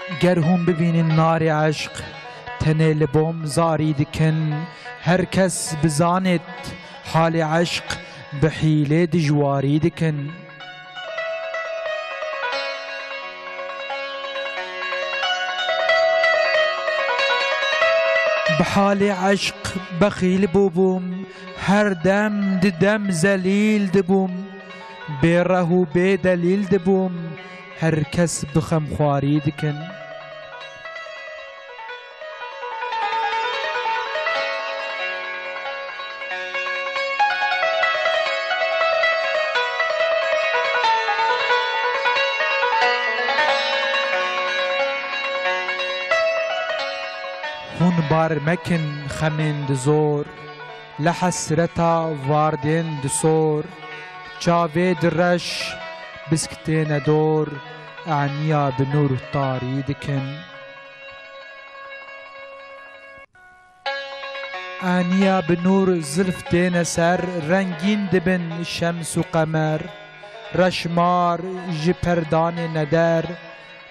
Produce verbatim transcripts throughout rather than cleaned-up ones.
Ger hûn bibînin narê eşq, tenê li bom zarî dikin. Her kes bizanêt halê eşq, bi hîlê dijwarî dikin. Bi halê eşq bexîl bûbûm, her dem di dem zelîl dibûm. Bê reh û bê delîl dibûm, her kes bi xemxwarî dikin. Hûn bar mekin xemên di zor, li hesreta vardên di sor, çavê di reş, bisk têne dor, aniya bi nûr tarî dikin. Aniya bi nûr zilf têne ser, rengîn dibin şems û qemer. Reşmar ji perdanê neder,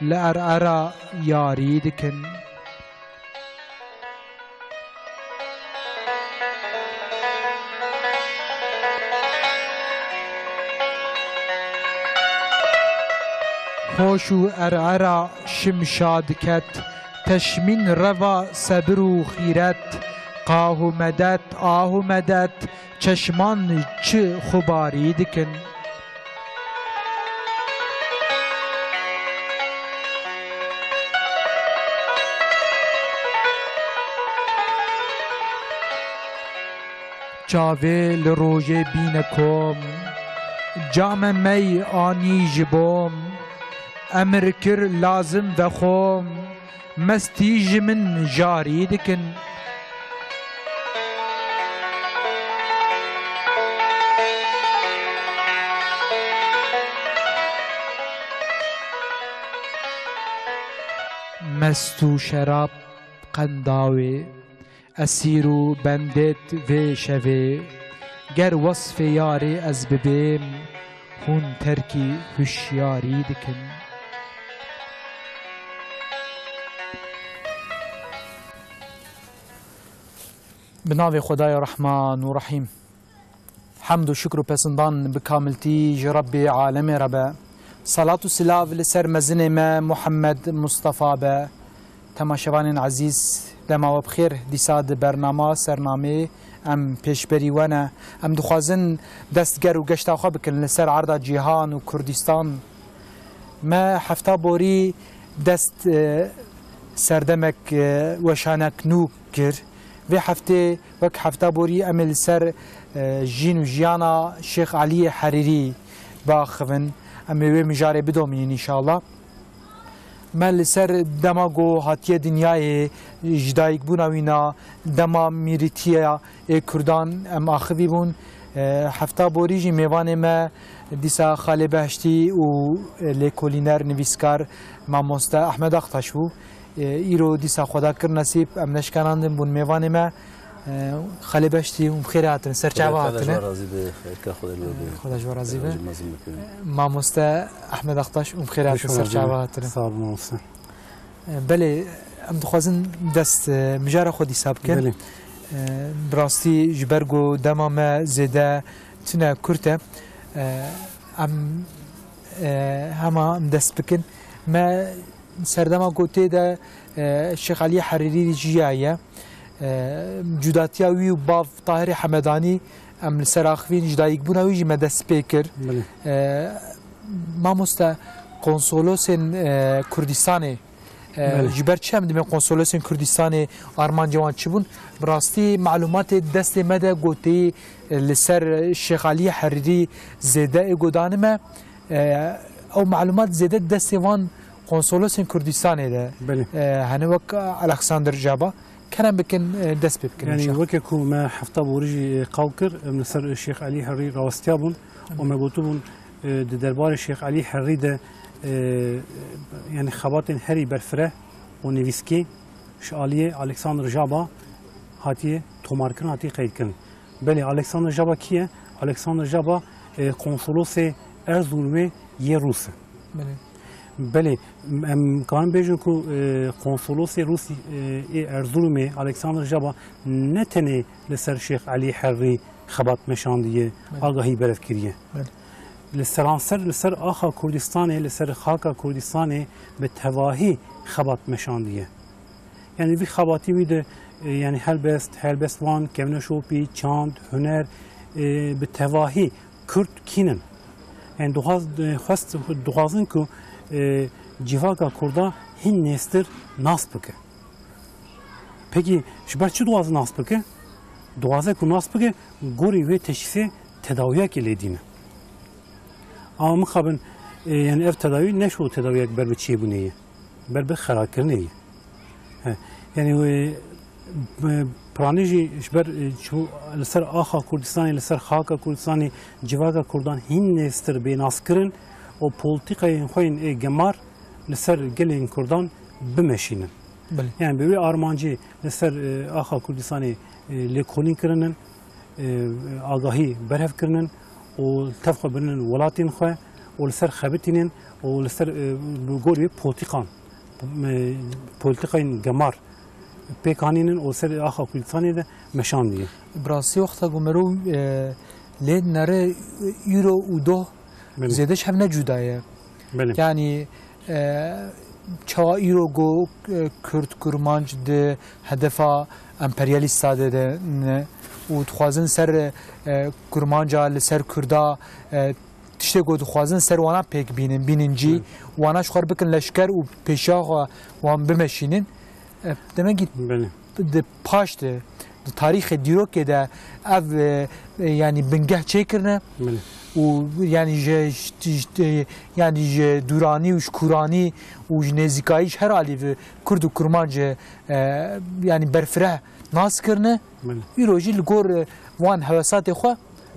li er era yarî dikin. Hoş û er era şimşa diket, teşmîn reva sebir û xîret, qah û medet, ah û medet, çeşman çi xubarî dikin. Çavê li rojê bîne kom, came mey anî ji bom, emir kir lazim vexom, mestî ji min jarî dikin. Mest û şerab qenda wê, esîr û bendêt vê şevê. Ger wesfê yarê ez bibêm, hûn terkî huşyarî dikin. Bi navê Xwedaya Rehman û Rehîm. Hemd û şikr û pesindan bi kamiltî ji Rebbê alemê re be. Salat û silav li ser mezinê me Muhammed Mustafa be. Temaşevanên ezîz, dema we bi xêr. Dîsa di bernama Sernamê em pêşberî we ne. Em dixwazin dest ger û geşta xwe bikin li ser erda cîhan û Kurdistan. Me hefta borî dest, e, serdemek, e, weşanek nû kir. Vê heftê wek hefta borî em ê li ser, e, jîn û jiyana Şêx Eliyê Herîrî biaxivin. Em ê wê mijarê bidomînin înşallah. Me li ser dema ku hatiye dinyayê, ji dayikbûna wî na, dema mîrîtiya ê Kurdan em axivî bûn. E, hefta borî jî mêvanê me dîsa Xalê Beheştî û lêkolîner, nivîskar, mamoste Ehmed Aktaş bû. E, îro dîsa Xweda kir nesîb, em neşkanandin bûn mêvanê me. E, Xalê Beştî, hûn bi xêrê hatine, ser çava hatine. Xweda ji we razî be, xêrka Xwedê li we be. Xweda ji we razî be. Xweda ji mezin bikin. Mamoste Ehmed Aktaş, hûn bi xêrê hatine, ser çava hatine. Sağ ol mamoste. E, belê, em dixwazin dest, e, mijara xwe dîsa bikin. Belê. E, bi rastî ji ber ku dema me zêde tune kurt e, e, em, e, hema em dest bikin. Me serdema ku tê de, e, Şêx Elî Herîrî jiyaye. E, cudatiya wî û bav Tahirê Hemedanî em li ser axivîn, ji dayikbûna wî jî me dest pê kir. Belê. E, mamoste, konsolosên, e, Kurdistanê, e, Belê. Ji ber çi em dibên konsolosên Kurdistanê, armancê wan çi bûn? Bi rastî malûmatê destê me de goteyî, e, li ser Şêx Elî Herîrî zêde ê godanî me. E, ew malûmat zêde destê van konsolosên Kurdistanê de, Belê. E, hene wek Alexander Jaba. Kerem bikin, e, dest pê bikin. Yanî înşallah. Weke ku me hefta borî jî, e, qal kir, em li ser Şêx Elî Herî rawestiya bûn û me gotibûn, e, di derbarê Şêx Elî Herî de, e, yanî xebatên herî berfireh û nivîskê ji aliyê Alexander Jaba hatiye tomarkirin, hatiye qeydkirin. Belê, Alexander Jaba kî ye? Alexander Jaba, e, konsolosê Erzurumê yê Rûs e. Belê. Belê, em karin bêjin ku, e, konsolosê Rûsî, e, ê Erzurumê, Alexander Jaba, ne tenê li ser Şêx Elî Herrî xebat meşandiye, Belê. agahî berev kiriye. Belê. Li seranser, li ser axa Kurdistanê, li ser xaka Kurdistanê bi tevahî xebat meşandiye. Yani vî xebatî wî de, e, yani helbest, helbestvan, kevneşopî, çand, huner, e, bi tevahî Kurd kînin. Yani dixwaz-, e, xwest, dixwazin ku, e, civaka Kurda hin nêztir nas bike. Pekî ji ber çi dixwaze nas bike? Dixwaze ku nas bike, gorî wê teşhîsê tedawiyekê lê dîne. Ama mixabin, e, yani ev tedawî ne ji bo tedawiyek ber bi çêbûnê ye. Ber bi xerakirinê ye. He, yani wê, e, piranî jî ji ber, e, çû li ser axa Kurdistanê, li ser xaka Kurdistanê, civaka Kurdan hîn nêztir bê naskirin û polîtîkayên xwe yên ê gemar li ser gelên Kurdan bimeşînin. Belê. Yani bi wê armancê li ser, e, axa Kurdistanê, e, lêkolîn kirinin, e, agahî berhev kirinin û tev xwe birinin welatên xwe û li ser xebitînin û li ser, e, bi gorî polîtîkan, e, polîtîkayên gemar pêk anînin û ser axa Kurdistanê de meşandiye. Bi rastî wexta ku mero, e, lê nere îro û doh Belê. zêde ji hev ne cuda ye. Belê. Yani, e, çawa îro go, e, Kurd, Kurmanc di hedefa emperyalîsta de, de ne û dixwazin ser, e, Kurmanca li ser Kurda, e, tiştê ku dixwazin ser wana pêk bînin, bînin cî, Belê. wana ji xwe bikin leşker û pêşiya xwe wan bimeşînin. E, demek ki Belê. di paş de, di tarîxê dîrokê de ev, e, e, yani bingeh çêkirine Belê. û yani ji, ji, ji, yani ji dûranî û ji kûranî û ji nêzîkayî ji her alî ve Kurd û Kurmanc, e, yani berfireh nas kirine. Belê. Îro jî li gor, e, wan hewesatê xwe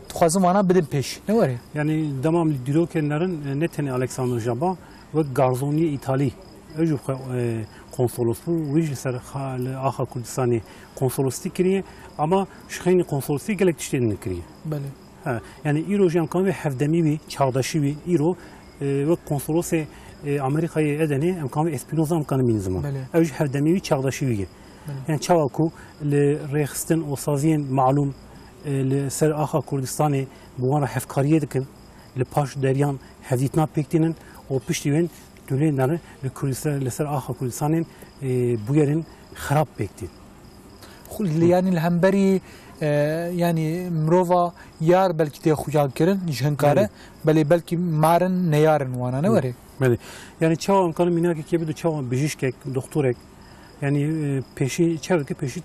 dixwazin wana bidin pêş. Ne were? Yani dema em li dîrokê nerin, e, ne tenê Alexander Jaba, wek garzoniyê Îtalî, ew jî xwe, e, konsolos bû, wî jî li ser xa-, li axa Kurdistanê konsolosî kiriye, ama ji xeynî konsolosî gelek tiştên din kiriye. Belê. He, yani îro jî em karin vê hevdemî wî, çağdaşî wî, îro, e, wek konsolosê, e, Amerîkayê Edenê, em karin vê Espinoza em karin bînin ziman. Belê. Ew jî hevdemî wî, çağdaşî wî ye. Belê. Yani çawa ku li rêxistin û saziyên malûm, e, li ser axa Kurdistanê bi wan re hevkariyê dikin, li paş deriyan hevdîtina pêk tînin û piştî wên tu lê nere li Kurdistan, li ser axa Kurdistanên, e, bûyerên xerab pêk tîn. Xu-, li, yani li hemberî, e, yani mirova yar belkî tê xuyan kirin ji hinkare, Belê. belê belkî marin neyarin wana, ne Hı. were? Belê. Yani çawa em karin mînakekê bidu çawa bijîşkek, doktorek, yani, e, pêşî çawa ki pêşî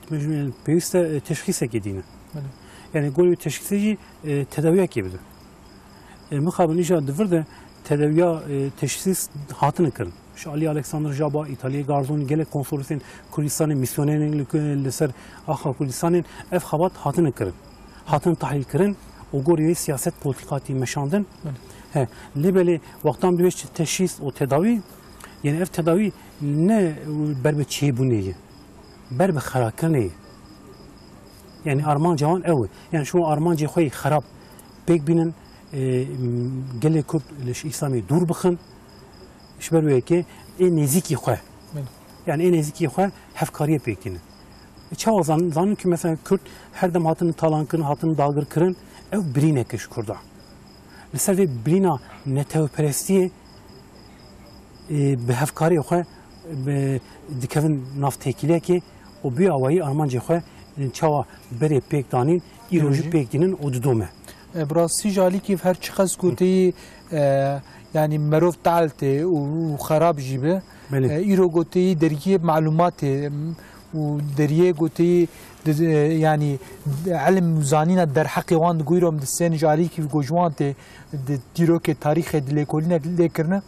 pêwîst e, teşxîsekê dîne. Belê. Yani gorî teşxîsê jî, e, tedawiyekê bidu. E, mixabin îja di vir de tedawiya, e, teşxîs hatine kirin. Ji alî Alexander Jaba, Îtaliyê Garzonî gelek konsolosên Kurdistanê, misyonerên li, li ser axa Kurdistanê ev xebat hatine kirin. Hatin tahlîl kirin û gorî wê siyaset polîtîkatî meşandin. Belê. He, lê belê wextan dibêj teşhîs û tedawî, yani ev tedawî ne ber bi çêbûnê ye, ber bi xerakirinê ye. Yani armanca wan ew e. Yani şûn armancê xwe yê xerab pêk bînin, e, gelê Kurd li ji Îslamê dûr bixin, ji ber wê yekê ê nêzîkî xwe, Belê. yani ê nêzîkî xwe hevkariyê pêk tînin. E, çawa zan-, zanin ki mesela Kurd her dem hatin talan kirin, hatin dagir kirin, ew birînek e ji Kurda. Li ser vê birîna netewperestiyê, e, bi hevkariyê xwe, bi, dikevin nav têkiliyekê û bi awayî armancê xwe, e, çawa berê pêk danîn, îro jî Îro jî. pêk dînin û didome. E, bi rastî jî alîkî her çiqas goteyî, e, yani merov teeltê û, û xerab jî be. Belê. E, îro goteyî dergiyê malûmatê, m, û deriyê goteyî di, di, yani elim û zanîna derheqê wan di guyrom di sen ji alîkî gojwantê di dîrokê tarîxê di lêkolînek lê kirine.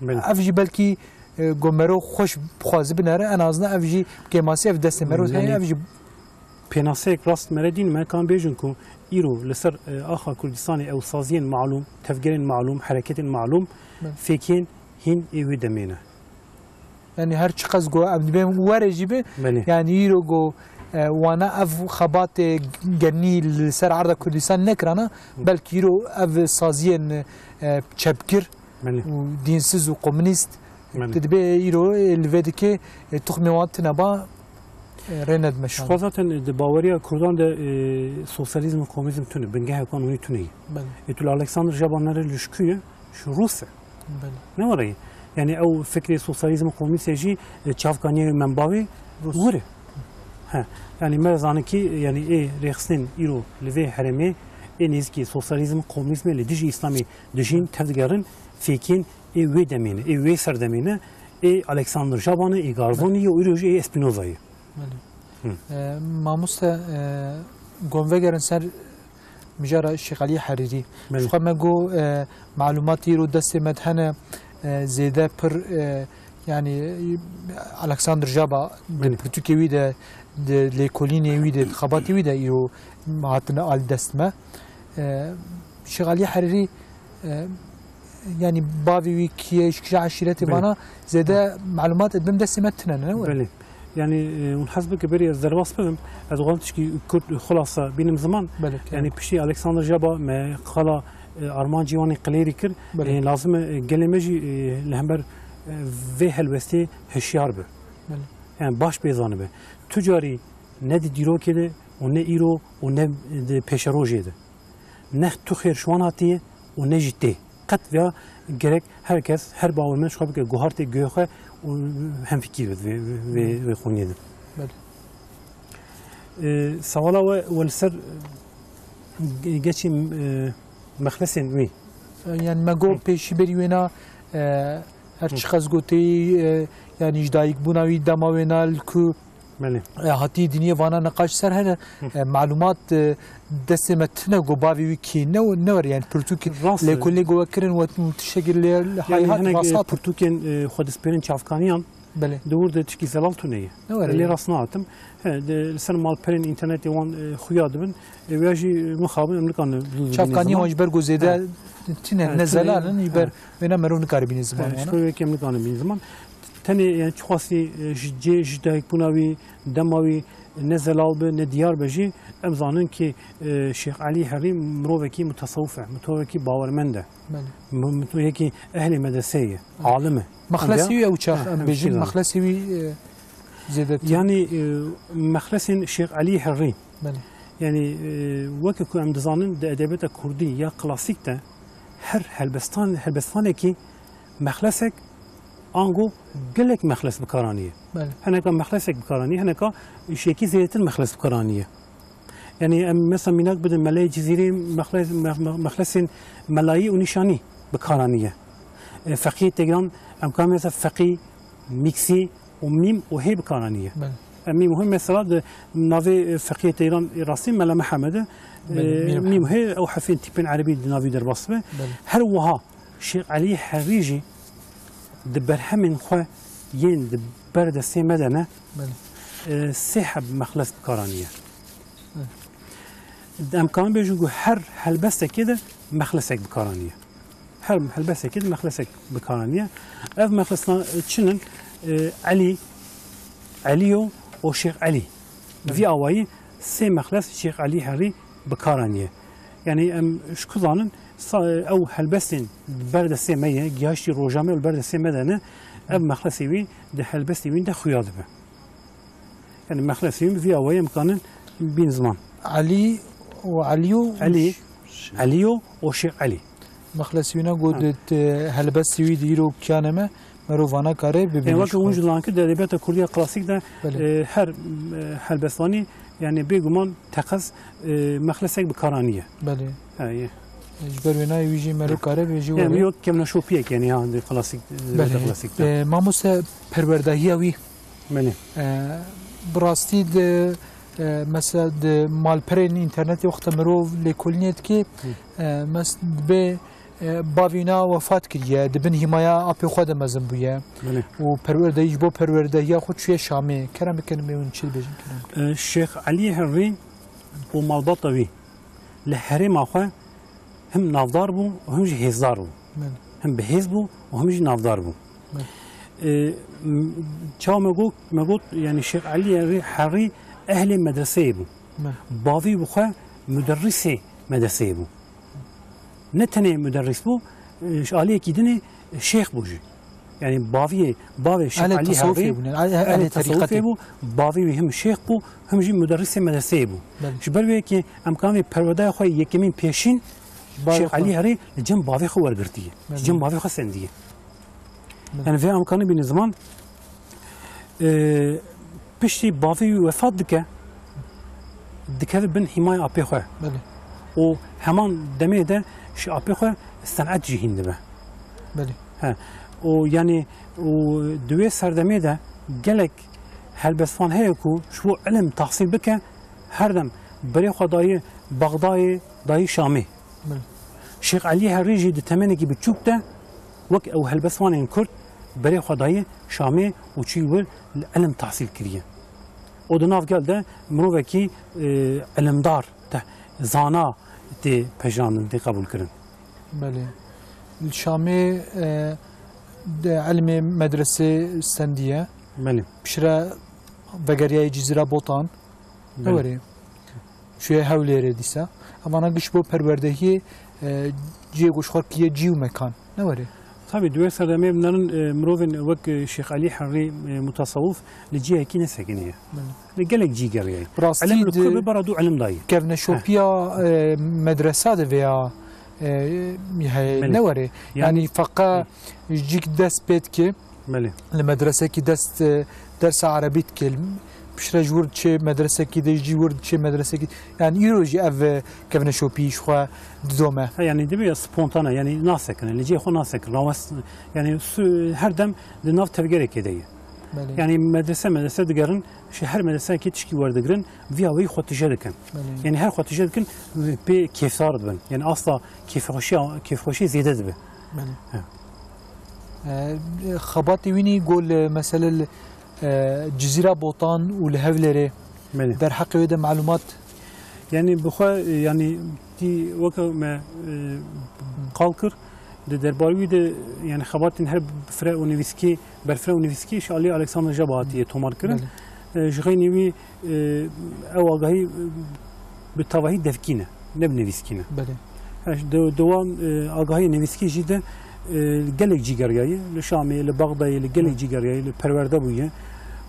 Belê. Ev jî belkî, e, go mero xweş bixwazi binere, en azından ev jî kêmasî ev destê mero heye, Yani ev jî pênaseyek rast mere dîn me kan bêjin ku îro li ser, e, axa Kurdistanê ew saziyên malûm, tevgerên malûm, hereketên malûm, Belê. fêkên hîn ê wê demê ne. Yani her çiqas go em dibên were jî bi, Belê. yani îro go, e, wana ev xebatê genî li ser erda Kurdistan nekirana, belkî îro ev saziyên, e, çepgir Belê. û dînsiz û komunîst Belê. Te dibê îro, e, li vê dikê, e, tuxmê wan tune ba, e, rê nedime Ji şan. Xwe zaten di baweriya Kurdan de, e, sosyalizm û komünizm tune, bingehê wan hûnî tune ye. Belê. E, tu li Alexander Jaba nere li ji ku ye? Ji Rûs e. Belê. Ne were ye. Yani ew fikrê sosyalizm û komünîst jî, e, çavkaniyê menba wê Rûs. Wir e. He. Yani me zanin ki, yani ê rêxistin îro li vê herêmê ê nêzîkî sosyalizm, komünizmê li dijî Îslamê dijîn, tev digerin, fêkên ê wê demê ne, ê wê serdemê ne, ê Alexander Jaba ne, ê Garzonî ye, û îro jî ê Spinoza ye. Belê. Hı. E, mamoste, e, gom vegerin ser mijara Şêx Elî Herîrî. Belê. Ji xwe me got, e, malûmat îro destê me de hene, e, zêde pir, e, yani, e, Alexander Jaba di Belê. pirtûkê wî de, di lêkolînê wî de, di xebatê wî de îro hatine al dest me. E, Şêx Elî Herîrî, e, yani bavê wî kî ye, ji kîja eşîretê Belê. vana zêde malûmat dibim destê me tine ne were? Belê. Yani, e, hûn hez bike berî ez derbas bibim, ez dixwazim tişkî kurt xulasa bînim ziman. Belê, Yani kerem. piştî Alexander Jaba me qala, e, armancî wan ê qilêrî kir. Belê. E, lazim e, gelê me jî, e, li hember, e, vê helwestê hişyar be. Belê. Yani baş bê zanibe. Tu carî ne di dîrokê de û ne îro û ne di pêşerojê de. Ne tu xêr ji wan hatiye û ne jî tê. Qet vêya gerek her kes, her bawermend ji xwe bike guhartê guhê xwe û hemfikî be vê, vê, vê xûniyê de. Belê. E, sewala we, we li ser, e, ge-, geçî, e, mexlesên wî. E, yani me got Hı. pêşî berî wêna, e, her Hı. çiqas goteyî, e, yani ji dayikbûna wî dema wêna li ku Belê. E, hatî diniyê vana niqaş ser hene. Hı. E, malûmat, e, destê me tine got bavê wî kî ne, ne were yani pirtûkê Rast e. lêkolînê got we kirin we tiştekî lê Yani hay hat hinek, e, rast hat. pirtûkên, e, xwe dispêrin çavkaniyan Belê. di wir de tişkî zelal tune ye. Ne were Lê yani? rast nahatim. He, de, li ser malperên înternetê wan, e, xuya dibin. E, wêya jî mixabin em nikarin. Çavkaniya wan ji ber ku zêde He. tine He, ne tune. zelal in, ji ber He. wêna merov nikare bîne ziman He, wana. Ji ber wê em nikarin bîne ziman. Tenê, yani, çiqasî, e, ji cê, ji dayikbûna wî, dema wî ne zelal be, ne diyar be jî, em zanin ki, e, Şêx Elî Herî mirovekî mutasewif e, mirovekî bawermend e. Belê. Mi-, mirovekî ehlê medreseyê ye, Belê. alim e. Mexlesî Anca- wî ew çax Ha, em em bêjin, fikir mexlesî wî, e, zêdetir. Yani, e, mexlesên Şêx Elî Herî. Belê. Yani, e, weke ku em dizanin di edebiyata kurdî ya klasîk de her helbestan, helbestanekî mexlesek ango gelek mexles bi kar aniye. Belê. Hineka mexlesek bi kar aniye, hineka şêkî zêdetir mexles bi kar aniye. Yani em mesela mînak bidin Meleyê Cizîrê mexles-, mex-, mex-, mexlesên melayî û nîşanî bi kar aniye. E, Feqiyê Teyran em karin mesela feqî, mîksî û mîm û hê bi kar aniye. Belê. E, mîm û hê mesela di navê, e, Feqiyê Teyran ê rastî Mela Mihemed e, Belê, e, Mîr mîm û Mihemed. hê ew hefên tîpên erebî di navî derbas dibe. Belê. Her wiha Şêx Elî Herî jî di berhemên xwe yên di ber destê me de ne, Belê. e, sê heb mexles bi kar aniye. Belê. Em karin bêjin ku her helbestekê de mexlesek bi kar aniye. Her helbestekê de mexlesek bi kar aniye. Ev mexlesna çi ne? E, Elî, Elîyo û Şêx Elî. Belê. Vî awayî sê mexles Şêx Elî Herî bi kar aniye. Yani em ji ku zanin, sa-, ew helbestên ber destê me ye, gihaştî roja me û li ber destê me de ne, ev mexlesê wî di helbestê wî de xuya dibe. Yani mexlesê wî vî awayî em kanin bîn ziman. Elî û Elî û Elî, Ş-, Elîyo û Şêx Elî. Mexlesê wî ne got Ha. di, e, helbestê wî di îro kiyane me, Mero vana kare bibîne Yani weke ji hûn xwe. jî dizanin ki di edebiyata kurdî ya klasîk de, Belê. e, her, e, helbestvanî, yani bêguman teqez, e, mexlesek bi kar aniye. Belê. Ha, ye. Ji ber wênayê wî jî mero kare bê jî Yani were. yok kemneşopiyek yani ha di klasîk, e, Belê. edebiyata klasîk de. E, mamoste perwerdahiya wî, Belê. e, bi rastî di, e, mesela di malperên înternetê wexta mirov lêkolînê dike, Hı. e, mes-, dibê E, bavîna wefat kiriye, di bin hîmaya apê xwe de mezin bûye. Belê. Û perwerdeyî, ji bo perwerdehiya xwe çûye Şamê. Kerem bikin, em ê hûn çi dibêjin, kerem bikin. E, Şêx Elî Herrî û malbata wî li herêma xwe him navdar bû û him jî hêzdar bû. Belê. Him bi hêz bû û him jî navdar bû. Belê. E, m-, çawa me got, me got, yani Şêx Elî Herrî, Herrî ehlê medreseyê bû. Belê. Bavî bi xwe muderrisê medreseyê bû. Ne tenê muderris bû, e, ji aliyekî dinê şêx bû jî. Yani baviyê, bavê Şêx Ehlê Elî Herrî, bûn, yani ehlê, ehlê terîqetê bû, bavê wî him şêx bû, him jî muderrisê medreseyê bû. Belê. Ji ber wê yekê em kanê perwerdeya xwe yekemîn pêşîn Şêx Elî Herrî li cem bavê xwe wergirtiye. Belê. Ji cem bavê xwe sendiye. Belê. Yani vê em kanê bînin ziman, e, piştî bavê wî wefat dike, dikeve bin hîmaya apê xwe. Belê. Û heman demê de ji apê xwe senet jî hîn dibe. Belê. He. Û yani, û di wê serdemê de gelek helbestvan heye ku ji bo ilim tahsîl bike, her dem berê xwe dayî Bexdayê, dayî Şamê. Belê. Şêx Elî Herrî jî di temenekî biçûk de wek ew helbestvanên Kurd berê xwe dayî Şamê û çûyî wir li ilim tahsîl kiriye. Û di nav gel de mirovekî, e, ilimdar, te, zana tê pejirandin, tê qebûlkirin. Belê. Li Şamê, e, de ilmê medresê sendiye. Belê. Piştre vegeriyaye Cizîra Botan. Belê. Ew erê. Çûye Hewlêrê dîsa. Evana giş bo perwerdehiyê, e, cihê ku ji xwe kiriye cî û mekan. Ne were? Tabî, di wê serdemê binarin, e, mirovên wek, e, Şêx Elî Herrî, e, mutasawif li cihekî nesekiniye. Belê. Li gelek cî geriyaye. Bi rastî Elim li di ku bi bara du elim dayî. Kevneşopiya, e, medresa de veya, e, heye Belê. Ne were? Yani Yani feqa Belê. Cîk dest pê dike. Belê. Li medresekî dest, e, dersa erebî dike. Piştre ji wir diçe medresekî de jî wir diçe medresekî. Yani îro jî ev, e, kevneşopî ji xwe didome. Ha, yani dibe ya spontane, yani nasekine, li cihê xwe nasekine. Rawest, yani su-, her dem di nav tevgerekê de ye. Belê. Yani medrese medrese digerin, ji her medresekê tişkî werdigirin, viya wî xwe tije dikin. Belê. Yani her xwe tije dikin, pê kêfdar dibin. Yani asla kêfxweşiya, kêfxweşî zêde dibe. Belê. He. E, e, xebatê wînî go li, mesele li, e, Cizîra Botan û li Hewlêrê Belê. Derheqê wê de malumat? Yani bi xwe, e, yani tî weke me, e, qal kir, di derbarî wî de, yani xebatên her bifre û nivîskî, berfireh û nivîskî ji alî Alexander Jaba hatiye tomar kirin. Belê. E, ji xeynî wî, e, ew agahî, e, bi tavahî devkî ne, ne bi nivîskî ne. Belê. E, di, di wan, e, agahiyê nivîskî jî de, e, gelek cî geriyaye, li Şamê, li Bexdayê, li gelek Hı. cî geriyaye, li perwerde bûye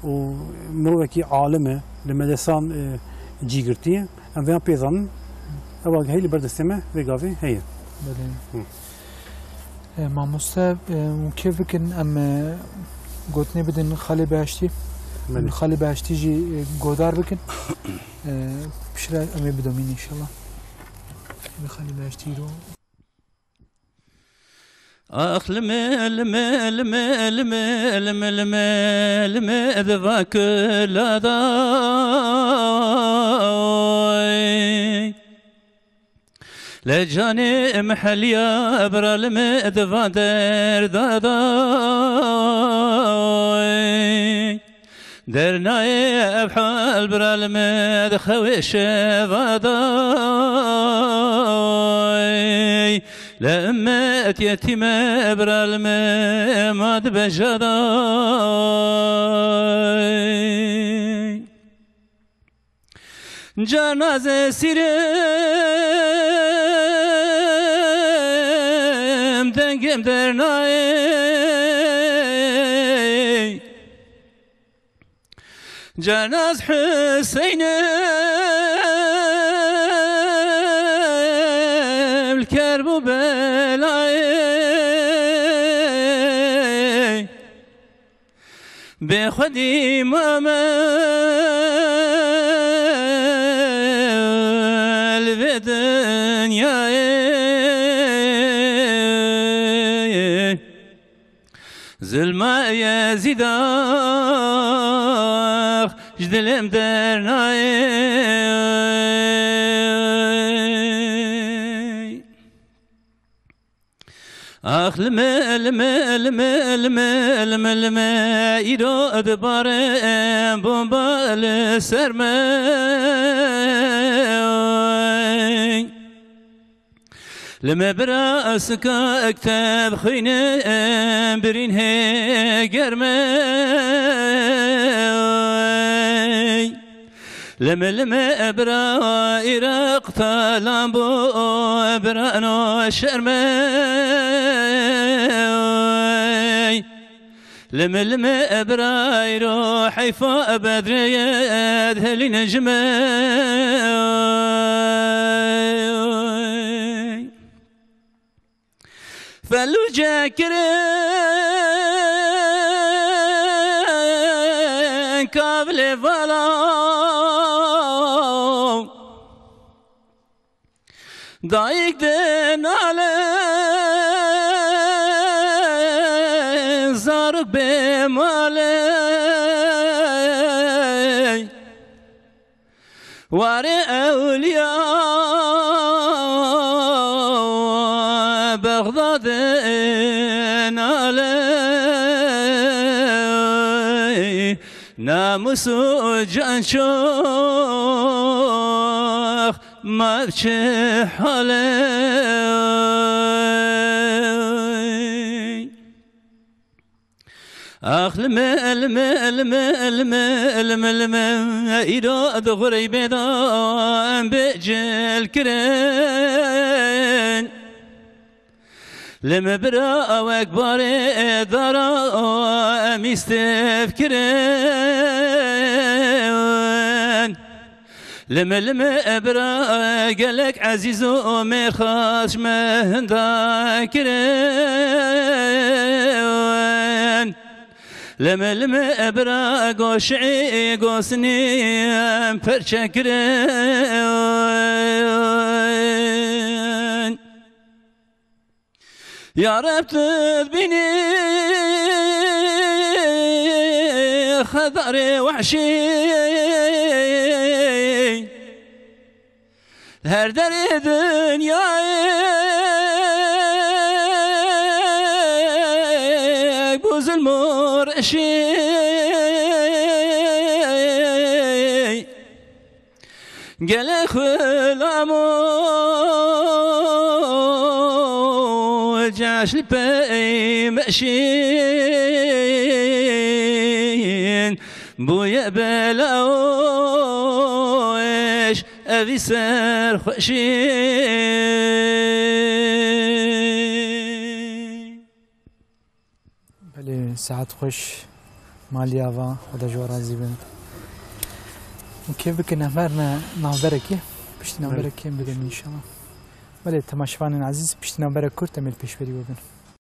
û mirovekî alim e, li medesan, e, cî girtiye. Em vêyan pê zanin, ev agahî li ber destê me vê gavê heye. Belê. Hı. E, mamoste, e, hûn kêf bikin, em, e, gotinê bidin Xalê Beheştî. Belê. Em Xalê Beheştî jî, e, godar bikin. E, piştre em ê bidomîn înşallah. Bi Xalê Beheştî îro. Ax lime, lime, lime, lime, lime, lime, lime, diva kula da oy. Le canê em heliya bira lime, diva derda da oy. Dernayê ev hal bira li me di xewê şeva da. Ey, le ummet yetîme bira li me ma di beja da. Ey. Carna ez esîrim, dengim dernayê. Carna ez Huseynim li kerb û belayê. Bê xwedî mame li vê dinyayê. Zulma Yezîda ji dilê min dernayê. Ax li me, li me, li me, li me, li me, li me, îro dibare bomba li ser me. Li me bira sikak tev xwîne birîn hê germe. Lime lime bira Iraq talan bo birano şerme. Limi limi ebrayro heyfa bedreyed helîne ji me. Felûce kirin kavlê vala. Dayik dinale zarok bê malê. Warê ewliya Bexdadê nalê, namus û can çok mevçi halê. Ax lime, lime, lime, lime, lime, lime, îro di xureybê de em bê cil kirin. Lime bira wek barê dara em îstêv kirin. Lime lime bira gelek ezîz û mêrxas me hinda kirin. Lime lime bira goşî gosinî em perçe kirin. Ya Reb, tu dibînî xedarê wehşî. Li her derê dinyayê bû zilm û reşî. Gelek xulam û ceş li pey meşîn bûye bela û êş evî serxweşî. Belê, saet xweş. Malî ava, Xweda ji we razî bin. Û kêf bikin, em herine navberekê. Piştî Belê. navberekê em bidin înşallah. Belê, temaşevanên ezîz, piştî navberek kurt em ê li pêşberî we bin.